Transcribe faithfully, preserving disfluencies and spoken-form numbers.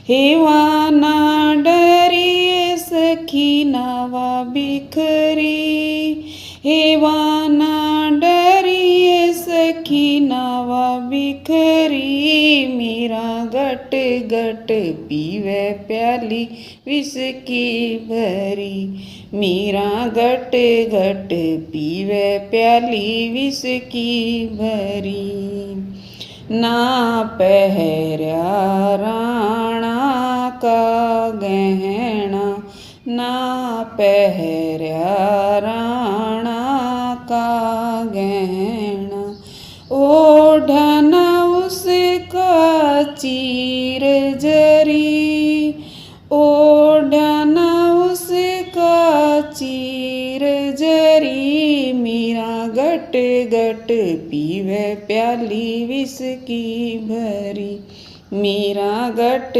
हेवा ना डरिए सखी ना वा बिखरी, हेवा ना डरिए सखी ना वा बिखरी। मीरा घट घट पीवे प्याली विष की भरी, मीरा घट घट पीवे प्याली विष की भरी। ना पहरया राणा का गहना, ना पहरया राणा का गहना। ओढ़न उसका चीर जरी, ओढ़न उसका चीर जरी। मीरा घट घट पीवे प्याली विष की भरी, मीरा घट